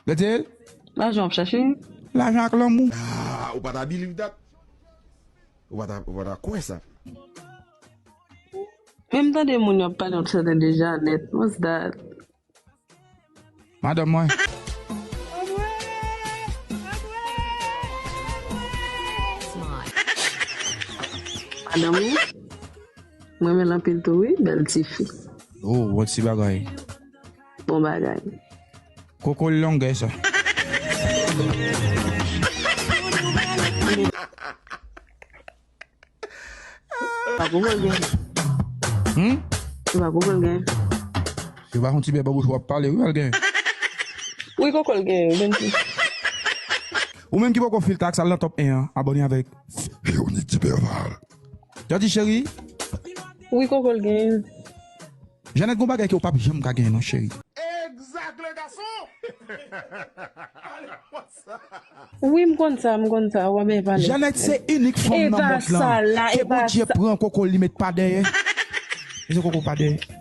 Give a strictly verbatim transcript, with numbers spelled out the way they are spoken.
Gade l. Lajan w ap chache? Lajan ak lanmou. Ah, ou pa ta believe that? Ou pa ta, ou pa ta kwè sa? Men m tande moun yo ap pale yon sèten de Janet. What's that? Madanm mwen. Madanm ou? Mwen renmen l anpil tou wi, bèl tifi. Oh, bon ti bagay. Bon bagay. Koko l longè sa. Pa koko l gen. Hmm? Pa koko l gen. Se pa yon ti bèbè bouch w ap pale wi al gen. Wi koko l gen, wi, menm si. Ou menm ki poko fil tak sa l nan top en an, abòne avèk Véronique Tiberval. Jodi cheri. Wi koko l gen. Janet gon bagay ke w p ap janm ka genyen non cheri. Exact le garçon. Wi m konn sa, m konn sa, w ap byen pale. Janet se inik fanm nan mond lan ke Bondye pran koko li met pa dèyè. Mete koko pa dèyè.